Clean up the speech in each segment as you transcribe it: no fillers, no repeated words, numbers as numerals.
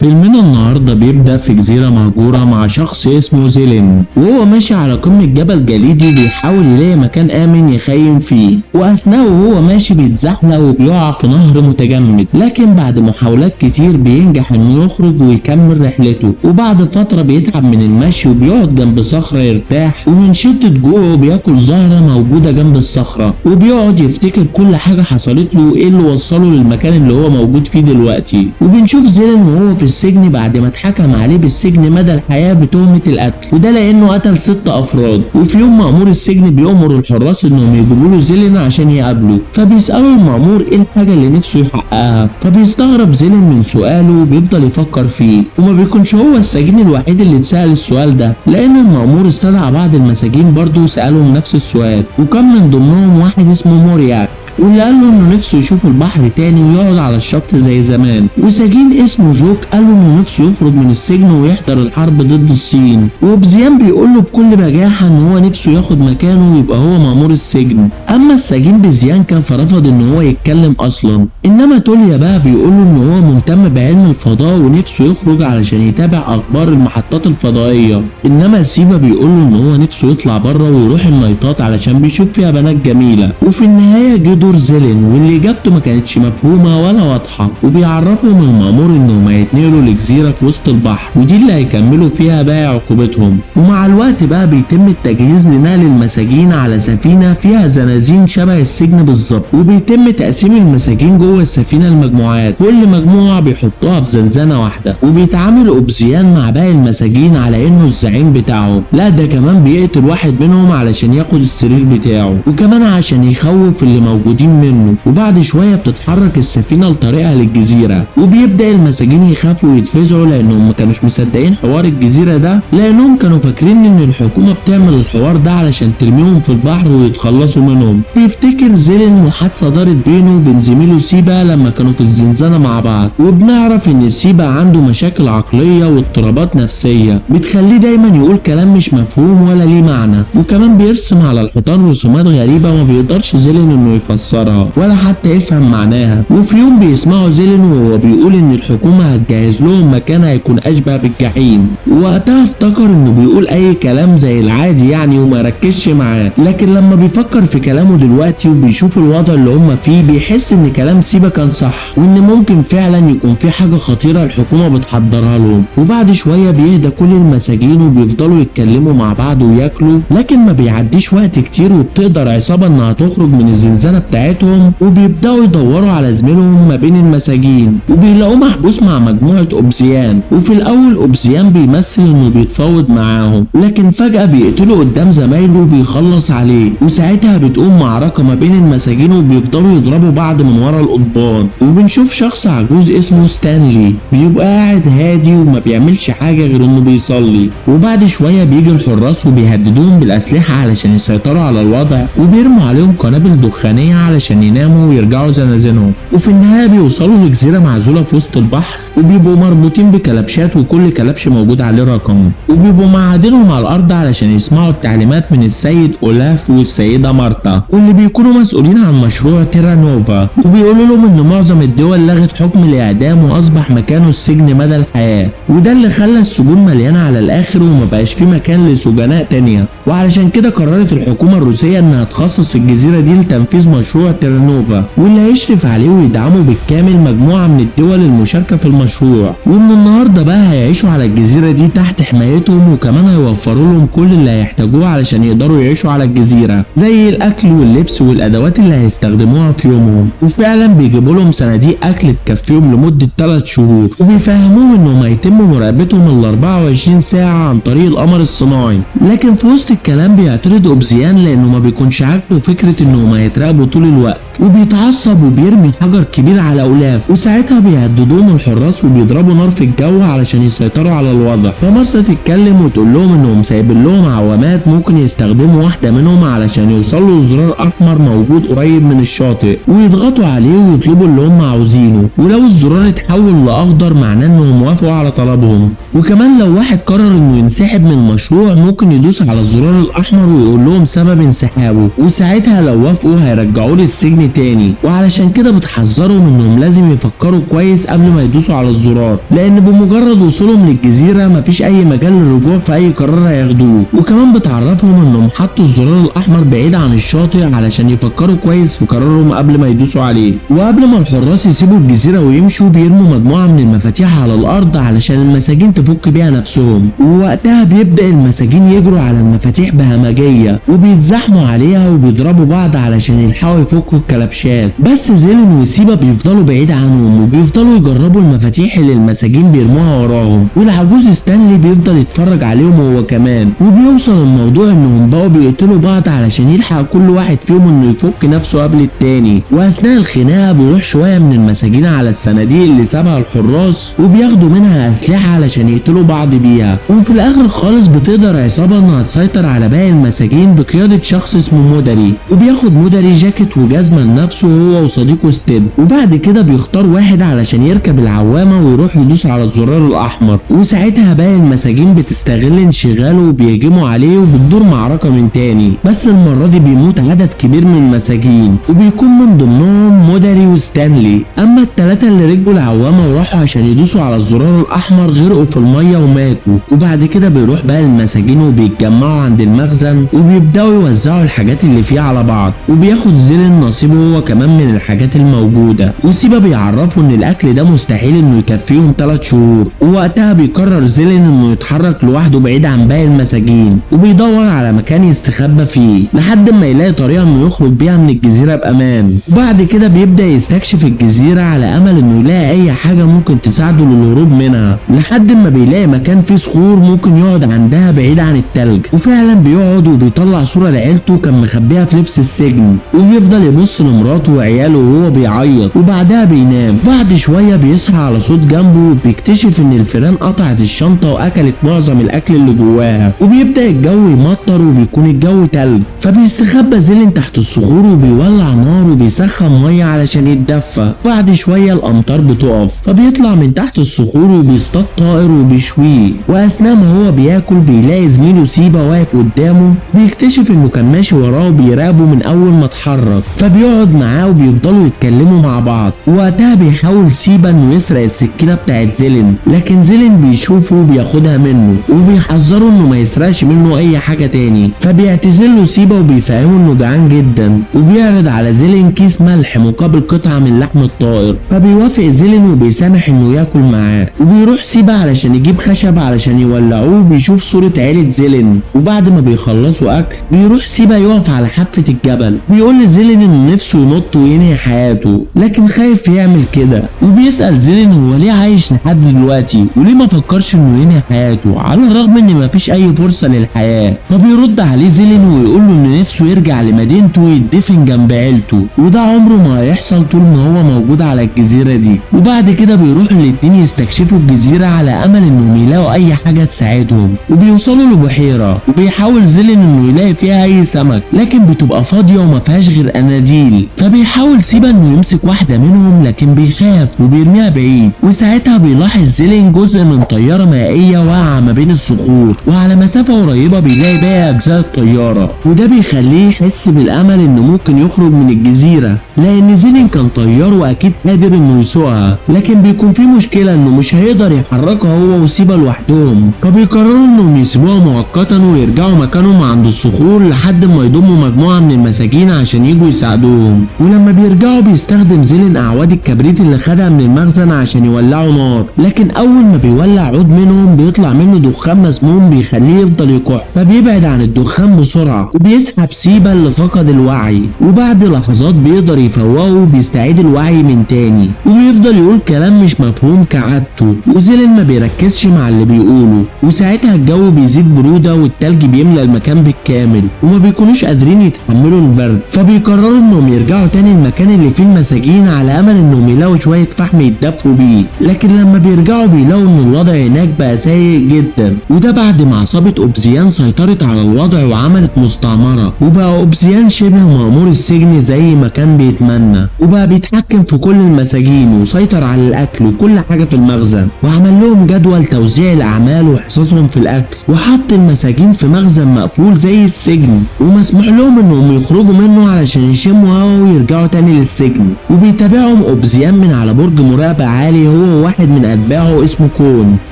فيلمنا النهارده بيبدأ في جزيرة مهجورة مع شخص اسمه زيلين، وهو ماشي على قمة جبل جليدي بيحاول يلاقي مكان آمن يخيم فيه. وأثناء وهو ماشي بيتزحلق وبيقع في نهر متجمد، لكن بعد محاولات كتير بينجح انه يخرج ويكمل رحلته. وبعد فترة بيتعب من المشي وبيقعد جنب صخرة يرتاح، ومن شدة جوعه بياكل زهرة موجودة جنب الصخرة، وبيقعد يفتكر كل حاجة حصلت له وايه اللي وصله للمكان اللي هو موجود فيه دلوقتي. وبنشوف زيلين وهو في السجن بعد ما اتحكم عليه بالسجن مدى الحياة بتهمة القتل، وده لانه قتل 6 افراد. وفي يوم مأمور السجن بيأمر الحراس انهم يجيبوا له زيلين عشان يقابله، فبيسأله المأمور ايه الحاجة اللي نفسه يحققها، فبيستغرب زيلين من سؤاله وبيفضل يفكر فيه. وما بيكونش هو السجين الوحيد اللي اتسأل السؤال ده، لان المأمور استدعى بعض المساجين برضه وسألهم نفس السؤال، وكان من ضمنهم واحد اسمه مورياك، واللي قال له انه نفسه يشوف البحر تاني ويقعد على الشط زي زمان. وسجين اسمه جوك قال له انه نفسه يخرج من السجن ويحضر الحرب ضد الصين. وبزيان بيقول له بكل بجاحة ان هو نفسه ياخد مكانه ويبقى هو مأمور السجن. اما السجين بزيانكا فرفض ان هو يتكلم اصلا. انما توليا بقى بيقول له ان هو مهتم بعلم الفضاء ونفسه يخرج علشان يتابع اخبار المحطات الفضائية. انما سيبا بيقول له ان هو نفسه يطلع بره ويروح النايتات علشان بيشوف فيها بنات جميلة. وفي النهاية جه دور زيلين، واللي اجابته ما كانتش مفهومة ولا واضحة، وبيعرفهم المأمور انهم هيتنقلوا لجزيرة في وسط البحر، ودي اللي هيكملوا فيها باقي عقوبتهم. ومع الوقت بقى بيتم التجهيز لنقل المساجين على سفينة فيها زنازين شبه السجن بالظبط، وبيتم تقسيم المساجين جوه السفينة لمجموعات، كل مجموعة بيحطوها في زنزانة واحدة. وبيتعامل اوبزيان مع باقي المساجين على انه الزعيم بتاعهم، لا ده كمان بيقتل واحد منهم علشان ياخد السرير بتاعه، وكمان عشان يخوف اللي موجودين منه. وبعد شوية بتتحرك السفينة لطريقها للجزيرة، وبيبدأ المساجين يخافوا ويتفزعوا لانهم ما كانوش مصدقين حوار الجزيرة ده، لانهم كانوا فاكرين ان الحكومة بتعمل الحوار ده علشان ترميهم في البحر ويتخلصوا منهم. بيفتكر زيلين محادثة دارت بينه وبين زميله سيبا لما كانوا في الزنزانة مع بعض، وبنعرف ان سيبا عنده مشاكل عقلية واضطرابات نفسية بتخليه دايما يقول كلام مش مفهوم ولا ليه معنى، وكمان بيرسم على الحيطان رسومات غريبة وما بيقدرش زيلين انه يفسرها ولا حتى يفهم معناها. وفي يوم بيسمعوا زيلين وهو بيقول ان الحكومة هتجهز لهم مكان هيكون اشبه بالجحيم، وقتها افتكر انه بيقول اي كلام زي العادي يعني وما ركزش معاه، لكن لما بيفكر في كلامه دلوقتي وبيشوف الوضع اللي هم فيه بيحس ان كلام سيبا كان صح، وان ممكن فعلا يكون في حاجة خطيرة الحكومة بتحضرها لهم. وبعد شوية بيهدى كل المساجين وبيفضلوا يتكلموا مع بعض وياكلوا، لكن ما بيعديش وقت كتير وبتقدر عصابة انها تخرج من الزنزانة بتاعتهم، وبيبدأوا يدوروا على زميلهم ما بين المساجين، وبيلاقوه محبوس مع مجموعة اوبزيان. وفي الاول اوبزيان بيمثل انه بيتفاوض معاهم، لكن فجأة بيقتله قدام زمايله وبيخلص عليه، وساعتها بتقوم معركة ما بين المساجين وبيفضلوا يضربوا بعض من ورا القضبان. وبنشوف شخص عجوز اسمه ستانلي بيبقى قاعد هادي وما بيعملش حاجة غير انه بيصلي. وبعد شوية بيجي الحراس وبيهددوهم بالأسلحة علشان يسيطروا على الوضع، وبيرموا عليهم قنابل دخانية علشان يناموا ويرجعوا زنازينهم. وفي النهاية بيوصلوا لجزيرة معزولة في وسط البحر، وبيبقوا مربوطين بكلبشات وكل كلبش موجود عليه رقم، وبيبقوا معادنهم على الأرض علشان يسمعوا التعليمات من السيد أولاف والسيدة مارتا، واللي بيكونوا مسؤولين عن مشروع تيرانوفا. وبيقولوا لهم ان معظم الدول لغت حكم الإعدام وأصبح مكانه السجن مدى الحياة، وده اللي خلى السجون مليانة على الآخر وما بقاش في مكان لسجناء تانية. وعلشان كده قررت الحكومة الروسية انها تخصص الجزيرة دي لتنفيذ مشروع تيرانوفا، واللي هيشرف عليه ويدعمه بالكامل مجموعة من الدول المشاركة في المشروع. ومن النهاردة بقى هيعيشوا على الجزيرة دي تحت حمايتهم، وكمان هيوفروا لهم كل اللي هيحتاجوه علشان يقدروا يعيشوا على الجزيرة، زي الأكل واللبس والأدوات اللي هيستخدموها في يومهم. وفعلا بيجيبوا لهم صناديق أكل تكفيهم لمدة 3 شهور، وبيفهموهم انهم هيتم مراقبتهم ال 24 ساعة عن طريق القمر الصناعي. لكن في وسط الكلام بيعترض اوبزيان لانه ما بيكونش عاجبه فكرة انهم هيتراقبوا طول الوقت، وبيتعصب وبيرمي حجر كبير على اولاف، وساعتها بيهددوهم الحراس وبيضربوا نار في الجو علشان يسيطروا على الوضع. فمارسا تتكلم وتقول لهم انهم سايبين لهم عوامات ممكن يستخدموا واحدة منهم علشان يوصلوا لزرار احمر موجود قريب من الشاطئ ويضغطوا عليه ويطلبوا اللي هم عاوزينه، ولو الزرار اتحول لاخضر معناه انهم وافقوا على طلبهم. وكمان لو واحد قرر انه ينسحب من المشروع ممكن يدوس على الزرار الاحمر ويقول لهم سبب انسحابه، وساعتها لو وافقوا هيرجعوه للسجن تاني. وعلشان كده بتحذرهم انهم لازم يفكروا كويس قبل ما يدوسوا على على الزرار، لان بمجرد وصولهم للجزيرة مفيش اي مجال للرجوع في اي قرار هياخدوه. وكمان بتعرفهم انهم حطوا الزرار الاحمر بعيد عن الشاطئ علشان يفكروا كويس في قرارهم قبل ما يدوسوا عليه. وقبل ما الحراس يسيبوا الجزيرة ويمشوا بيرموا مجموعة من المفاتيح على الارض علشان المساجين تفك بيها نفسهم. ووقتها بيبدأ المساجين يجروا على المفاتيح بهمجية وبيتزاحموا عليها وبيضربوا بعض علشان يلحقوا يفكوا الكلبشات، بس زيلين وسيبا بيفضلوا بعيد عنهم وبيفضلوا يجربوا المفاتيح اللي المساجين بيرموها وراهم، والعجوز ستانلي بيفضل يتفرج عليهم هو كمان. وبيوصل الموضوع انهم بقوا بيقتلوا بعض علشان يلحق كل واحد فيهم انه يفك نفسه قبل التاني. واثناء الخناقة بيروح شوية من المساجين على الصناديق اللي سابها الحراس وبياخدوا منها اسلحة علشان يقتلوا بعض بيها. وفي الاخر خالص بتقدر عصابة انها تسيطر على باقي المساجين بقيادة شخص اسمه مودري، وبياخد مودري جاكيت وجزمه لنفسه هو وصديقه ستيب. وبعد كده بيختار واحد علشان يركب العوامه ويروح يدوس على الزرار الاحمر، وساعتها باقي المساجين بتستغل انشغاله وبيهجموا عليه وبتدور معركة من تاني، بس المرة دي بيموت عدد كبير من المساجين وبيكون من ضمنهم مودري وستانلي. اما الثلاثة اللي ركبوا العوامه وراحوا عشان يدوسوا على الزرار الاحمر غرقوا في المية وماتوا. وبعد كده بيروح بقى المساجين وبيتجمعوا عند المخزن وبيبداوا يوزعوا الحاجات اللي فيه على بعض، وبياخد زيلين نصيبه هو كمان من الحاجات الموجودة. وسيبا بيعرفوا ان الاكل ده مستحيل انه يكفيهم 3 شهور. ووقتها بيقرر زيلين انه يتحرك لوحده بعيد عن باقي المساجين وبيدور على مكان يستخبى فيه لحد ما يلاقي طريقه انه يخرج بيها من الجزيرة بامان. وبعد كده بيبدا يستكشف الجزيرة على امل انه يلاقي اي حاجة ممكن تساعده للهروب منها، لحد ما بيلاقي مكان فيه صخور ممكن يقعد عندها بعيد عن التلج. وفعلا بيقعد وبيطلع صوره لعيلته كان مخبيها في لبس السجن، وبيفضل يبص لمراته وعياله وهو بيعيط، وبعدها بينام. بعد شوية بيصحى على صوت جنبه وبيكتشف ان الفيران قطعت الشنطة واكلت معظم الاكل اللي جواها، وبيبدا الجو يمطر وبيكون الجو تلج، فبيستخبى زيلين تحت الصخور وبيولع نار وبيسخن مية علشان يتدفى. بعد شوية الامطار بتقف، فبيطلع من تحت الصخور وبيصطاد طائر وبيشويه. واثناء ما هو بياكل بيلاقي زميله سيبا واقف قدامه، بيكتشف انه كان ماشي وراه وبيراقبه من اول ما اتحرك، فبيقعد معاه وبيفضلوا يتكلموا مع بعض. وقتها بيحاول سيبا انه يسرق السكينة بتاعت زيلين، لكن زيلين بيشوفه وبياخدها منه وبيحذره انه ما يسرقش منه اي حاجة تاني. فبيعتذر له سيبا وبيفهمه انه جعان جدا، وبيعرض على زيلين كيس ملح مقابل قطعه من لحم الطائر، فبيوافق زيلين وبيسامح انه ياكل معاه. وبيروح سيبا علشان يجيب خشب علشان يولعوه، وبيشوف صوره عيله زيلين. وبعد ما بيخلصوا اكل بيروح سيبا يقف على حافة الجبل، بيقول لزيلين انه نفسه ينط وينهي حياته لكن خايف يعمل كده. وبيسأل زيلين هو ليه عايش لحد دلوقتي وليه ما فكرش انه ينهي حياته على الرغم ان مفيش اي فرصة للحياة. فبيرد عليه زيلين ويقول له انه نفسه يرجع لمدينته ويدفن جنب عيلته، وده عمره ما هيحصل طول ما هو موجود على الجزيرة دي. وبعد كده بيروحوا الاتنين يستكشفوا الجزيرة على امل انهم يلاقوا اي حاجة تساعدهم، وبيوصلوا لبحيرة وبيحاول زيلين انه يلاقي فيها اي سمك لكن بتبقى فاضية وما فيهاش غير اناديل. فبيحاول سيبا انه يمسك واحدة منهم لكن بيخاف وبيرميها بعيد. وساعتها بيلاحظ زيلين جزء من طيارة مائية واقعة ما بين الصخور، وعلى مسافة قريبة بيلاقي باقي اجزاء الطيارة، وده بيخليه يحس بالامل انه ممكن يخرج من الجزيرة لان زيلين كان طيار واكيد قادر انه يسوقها. لكن بيكون في مشكلة انه مش هيقدر يحركها هو وسيبا لوحدهم، فبيقرروا انهم يسيبوها مؤقتا ويرجعوا مكانهم عند الصخور لحد ما يضموا مجموعة من المساجين عشان يجوا يساعدوهم. ولما بيرجعوا بيستخدم زيلين اعواد الكبريت اللي خدها من المخزن عشان يولعوا نار، لكن اول ما بيولع عود منهم بيطلع منه دخان مسموم بيخليه يفضل يكح، فبيبعد عن الدخان بسرعة وبيسحب سيبا اللي فقد الوعي. وبعد لحظات بيقدر يفوقه وبيستعيد الوعي من تاني، وبيفضل يقول كلام مش مفهوم كعادته، وزيلين ما بيركزش مع اللي بيقوله. وساعتها الجو بيزيد برودة والتلج بيملى المكان بالكامل وما بيكونوش قادرين يتحملوا البرد، فبيقرروا انهم يرجعوا تاني المكان اللي فيه المساجين على امل انهم يلاقوا شوية فحم يتدفوا بيه. لكن لما بيرجعوا بيلاقوا ان الوضع هناك بقى سيء جدا، وده بعد ما عصابة اوبزيان سيطرت على الوضع وعملت مستعمرة، وبقى اوبزيان شبه مأمور السجن زي ما كان بيتمنى، وبقى بيتحكم في كل المساجين وسيطر على الاكل وكل حاجة في المخزن. وعند وعمل لهم جدول توزيع الاعمال وحصصهم في الاكل، وحط المساجين في مخزن مقفول زي السجن، ومسموح لهم انهم يخرجوا منه علشان يشموا هوا ويرجعوا تاني للسجن. وبيتابعهم اوبزيان من على برج مراقبة عالي هو وواحد من اتباعه اسمه كون،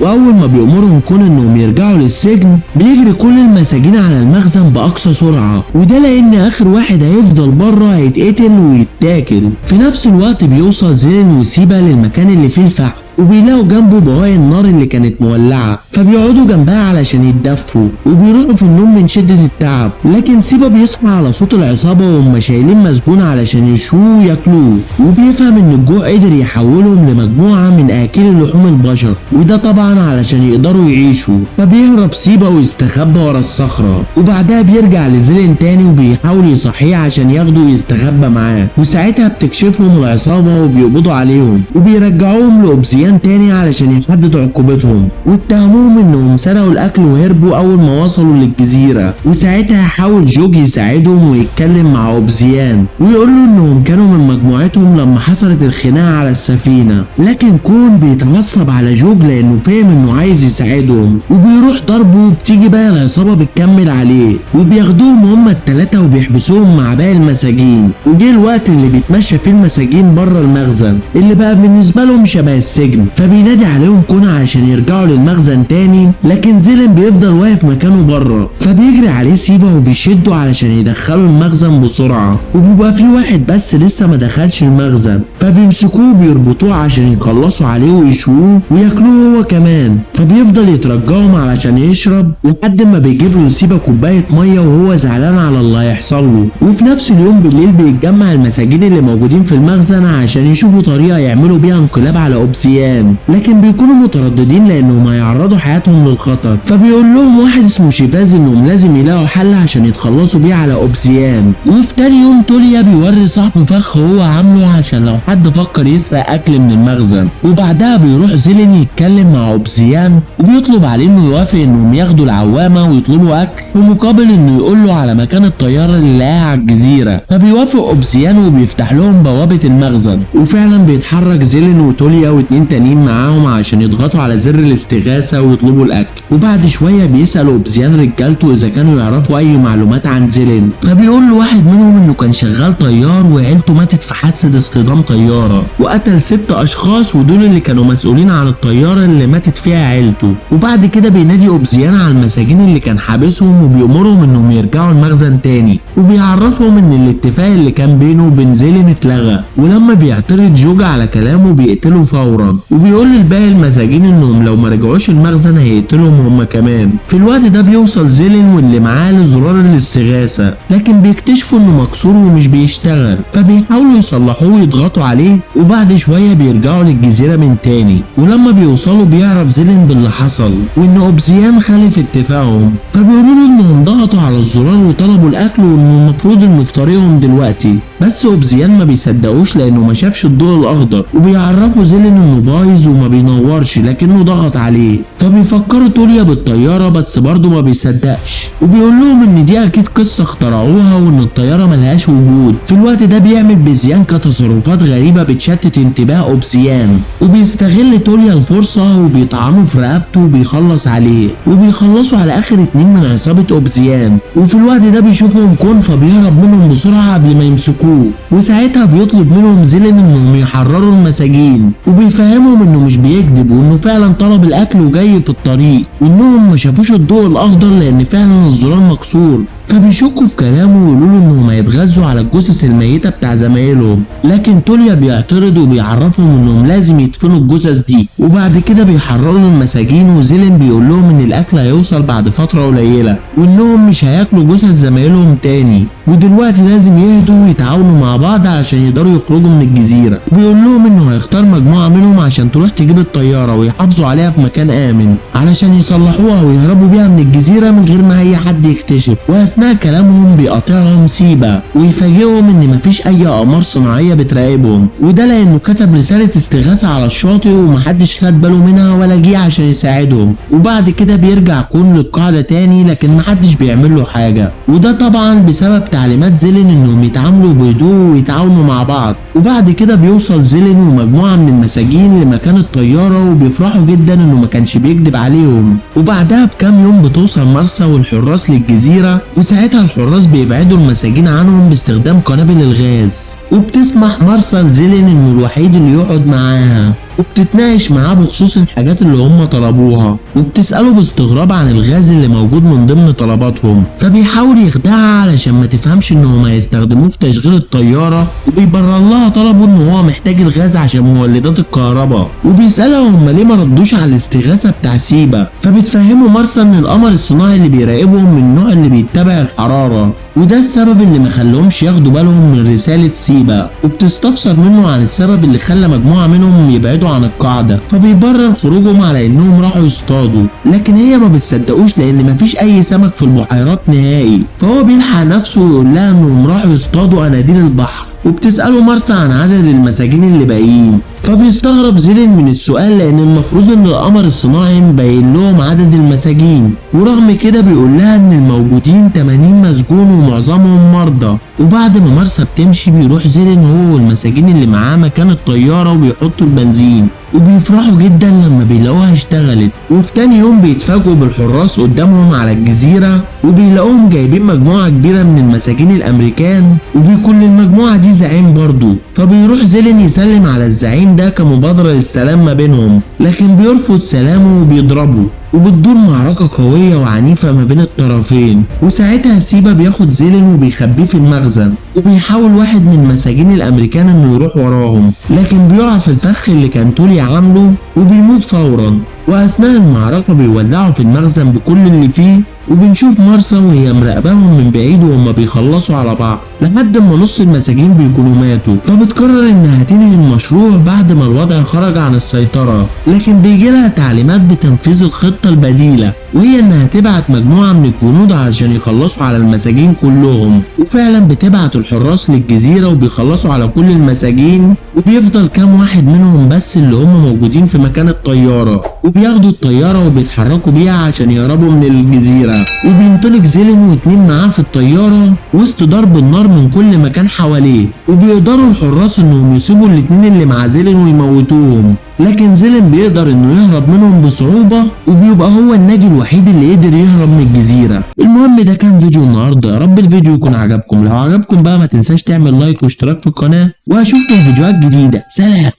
واول ما بيأمرهم كون انهم يرجعوا للسجن بيجري كل المساجين على المخزن باقصى سرعة، وده لان اخر واحد هيفضل بره هيتقتل ويتاكل. في نفس الوقت بيوصل زيلين وسيبا للمكان اللي فيه الفحم، وبيلاقوا جنبه بواقي النار اللي كانت مولعة، فبيقعدوا جنبها علشان يتدفوا، وبيروحوا في النوم من شدة التعب. لكن سيبا بيصحى على صوت العصابة وهم شايلين مسجون علشان يشوه وياكلوه، وبيفهم ان الجوع قدر يحولهم لمجموعة من اكل لحوم البشر، وده طبعا علشان يقدروا يعيشوا. فبيهرب سيبا ويستخبى ورا الصخرة، وبعدها بيرجع لزيلين تاني وبيحاول يصحيه عشان ياخده ويستخبى معاه، وساعتها بتكشفهم العصابة وبيقبضوا عليهم وبيرجعوهم لأوبزيان تاني علشان يحدد عقوبتهم، واتهموهم انهم سرقوا الاكل وهربوا اول ما وصلوا للجزيرة. وساعتها حاول جوج يساعدهم ويتكلم مع اوبزيان ويقول له انهم كانوا من مجموعتهم لما حصلت الخناقة على السفينة، لكن كون بيتعصب على جوج لانه فاهم انه عايز يساعدهم، وبيروح ضربه، وبتيجي بقى العصابة بتكمل عليه وبياخدوهم هما التلاتة وبيحبسوهم مع باقي المساجين. وجه الوقت اللي بيتمشى فيه المساجين بره المخزن اللي بقى بالنسبة لهم شبه السجن، فبينادي عليهم كون عشان يرجعوا للمخزن تاني، لكن زيلين بيفضل واقف مكانه بره، فبيجري عليه سيبا وبيشده علشان يدخلوا المخزن بسرعة، وبيبقى في واحد بس لسه ما دخلش المخزن، فبيمسكوه وبيربطوه عشان يخلصوا عليه ويشووه وياكلوه هو كمان. فبيفضل يترجاهم علشان يشرب لحد ما بيجيب له سيبا كوباية مية وهو زعلان على اللي هيحصل له. وفي نفس اليوم بالليل بيتجمع المساجين اللي موجودين في المخزن عشان يشوفوا طريقة يعملوا بيها انقلاب على اوبزيان، لكن بيكونوا مترددين لانهم هيعرضوا حياتهم للخطر. فبيقول لهم واحد اسمه شيفاز انهم لازم يلاقوا حل عشان يتخلصوا بيه على اوبزيان. وفي تاني يوم توليا بيوري صاحبه فخ هو عامله عشان لو حد فكر يسرق اكل من المخزن. وبعدها بيروح زيلين يتكلم مع اوبزيان وبيطلب عليه انه يوافق انهم ياخدوا العوامه ويطلبوا اكل في مقابل انه يقول له على مكان الطيارة اللي لقاها على الجزيرة. فبيوافق اوبزيان وبيفتح لهم بوابه المخزن، وفعلا بيتحرك زيلين وتوليا واتنين تانيين معاهم عشان يضغطوا على زر الاستغاثة ويطلبوا الاكل. وبعد شوية بيسال اوبزيان رجالته اذا كانوا يعرفوا اي معلومات عن زيلين، فبيقول له واحد منهم انه كان شغال طيار وعيلته ماتت في حادثه اصطدام طيارة وقتل 6 اشخاص، ودول اللي كانوا مسؤولين عن الطيارة اللي ماتت فيها عيلته. وبعد كده بينادي اوبزيان على المساجين اللي كان حابسهم وبيأمرهم انهم يرجعوا المخزن تاني، وبيعرفهم ان الاتفاق اللي كان بينه وبين زيلين اتلغى. ولما بيعترض جوجا على كلامه بيقتله فورا، وبيقول للباقي المساجين انهم لو ما رجعوش المخزن هيقتلهم هما كمان. في الوقت ده بيوصل زيلين واللي معاه لزرار الاستغاثة، لكن بيكتشفوا انه مكسور ومش بيشتغل، فبيحاولوا يصلحوه ويضغطوا عليه. وبعد شوية بيرجعوا للجزيرة من تاني، ولما بيوصلوا بيعرف زيلين باللي حصل وان اوبزيان خالف اتفاقهم، فبيقولوا له انهم ضغطوا على الزرار وطلبوا الاكل وانه المفروض انه في طريقهم دلوقتي، بس اوبزيان ما بيصدقوش لانه ما شافش الضوء الاخضر، وبيعرفوا زيلين انه بايظ وما بينورش لكنه ضغط عليه. فبيفكروا توليا بالطيارة بس برضه ما بيصدقش، وبيقول لهم ان دي اكيد قصة اخترعوها وان الطيارة ملهاش وجود. في الوقت ده بيعمل بيزيانكا تصرفات غريبة بتشتت انتباه اوبزيان، وبيستغل توليا الفرصة وبيطعنه في رقبته وبيخلص عليه، وبيخلصوا على اخر 2 من عصابة اوبزيان. وفي الوقت ده بيشوفهم كون فبيهرب منهم بسرعة قبل ما يمسكوه، وساعتها بيطلب منهم زيلين انهم يحرروا المساجين، وبيفهمهم انه مش بيكذب وانه فعلا طلب الاكل وجاي في الطريق، وانهم ما شافوش الضوء الاخضر لان فعلا الزرار مكسور. فبيشكوا في كلامه ويقولوا له انهم هيتغذوا على الجثث الميتة بتاع زمايلهم، لكن توليا بيعترض وبيعرفهم انهم لازم يدفنوا الجثث دي. وبعد كده بيحرروا المساجين، وزيلين بيقول لهم ان الاكل هيوصل بعد فترة قليله وانهم مش هياكلوا جثث زمايلهم تاني، ودلوقتي لازم يهدوا ويتعاونوا مع بعض عشان يقدروا يخرجوا من الجزيرة. وبيقول لهم انه هيختار مجموعة منهم عشان تروح تجيب الطيارة ويحافظوا عليها في مكان امن علشان يصلحوها ويهربوا بيها من الجزيرة من غير ما اي حد يكتشف. واثناء واثناء كلامهم بيقاطعهم سيبا ويفاجئهم ان مفيش اي اقمار صناعية بتراقبهم، وده لانه كتب رسالة استغاثة على الشاطئ ومحدش خد باله منها ولا جه عشان يساعدهم. وبعد كده بيرجع كون للقاعدة تاني لكن محدش بيعمل له حاجة، وده طبعا بسبب تعليمات زيلين انهم يتعاملوا بهدوء ويتعاونوا مع بعض. وبعد كده بيوصل زيلين ومجموعة من المساجين لمكان الطيارة وبيفرحوا جدا انه ما كانش بيكذب عليهم. وبعدها بكام يوم بتوصل مارسا والحراس للجزيرة، وساعتها الحراس بيبعدوا المساجين عنهم باستخدام قنابل الغاز. وبتسمح مارسا لزيلين انه الوحيد اللي يقعد معاها، وبتتناقش معاه بخصوص الحاجات اللي هم طلبوها، وبتسأله باستغراب عن الغاز اللي موجود من ضمن طلباتهم، فبيحاول يخدعها علشان ما تفهمش انهم هيستخدموه في تشغيل الطيارة، وبيبرر لها طلبه ان هو محتاج الغاز عشان مولدات الكهرباء. وبيسألها هم ليه ما ردوش على الاستغاثة بتاع سيبا، فبتفهمه مارسا ان القمر الصناعي اللي بيراقبهم من النوع اللي بيتبع الحرارة، وده السبب اللي ما خلهمش ياخدوا بالهم من رسالة سيبا. وبتستفسر منه عن السبب اللي خلى مجموعة منهم يبعدوا عن القاعدة، فبيبرر خروجهم على انهم راحوا يصطادوا، لكن هي ما بتصدقوش لان مفيش اي سمك في البحيرات نهائي. فهو بيلحق نفسه ويقول لها انهم راحوا يصطادوا قناديل البحر. وبتسأله مارسا عن عدد المساجين اللي باقيين، فبيستغرب زيلين من السؤال لان المفروض ان القمر الصناعي مبين لهم عدد المساجين، ورغم كده بيقول لها ان الموجودين 80 مسجون ومعظمهم مرضى. وبعد ما مارسا بتمشي بيروح زيلين هو والمساجين اللي معاه مكان الطيارة وبيحطوا البنزين، وبيفرحوا جدا لما بيلاقوها اشتغلت. وفي تاني يوم بيتفاجئوا بالحراس قدامهم على الجزيرة، وبيلاقوهم جايبين مجموعة كبيرة من المساجين الامريكان، وبيكون للمجموعة دي زعيم برضو. فبيروح زيلين يسلم على الزعيم ده كمبادرة للسلام ما بينهم، لكن بيرفض سلامه وبيضربه، وبتدور معركة قوية وعنيفة ما بين الطرفين. وساعتها سيبا بياخد زيلين وبيخبيه في المخزن، وبيحاول واحد من مساجين الامريكان انه يروح وراهم، لكن بيقع في الفخ اللي كان تولي عامله وبيموت فورا. واثناء المعركة بيولعوا في المخزن بكل اللي فيه، وبنشوف مارسا وهي مراقباهم من بعيد وهما بيخلصوا على بعض لحد ما نص المساجين بيكونوا ماتوا. فبتقرر انها تنهي المشروع بعد ما الوضع خرج عن السيطرة، لكن بيجي لها تعليمات بتنفيذ الخطة البديلة، وهي انها تبعت مجموعة من الجنود علشان يخلصوا على المساجين كلهم. وفعلا بتبعت الحراس للجزيرة وبيخلصوا على كل المساجين، وبيفضل كام واحد منهم بس اللي هم موجودين في مكان الطيارة، وبياخدوا الطيارة وبيتحركوا بيها عشان يهربوا من الجزيرة. وبينطلق زيلين واتنين معاه في الطيارة وسط ضرب النار من كل مكان حواليه، وبيقدروا الحراس انهم يسيبوا الاتنين اللي مع زيلين ويموتوهم، لكن زيلين بيقدر انه يهرب منهم بصعوبة، وبيبقى هو الناجي الوحيد اللي قدر يهرب من الجزيرة. المهم ده كان فيديو النهاردة، يا رب الفيديو يكون عجبكم. لو عجبكم بقى ما تنساش تعمل like واشتراك في القناة، واشوفكم في فيديوهات جديدة. سلام.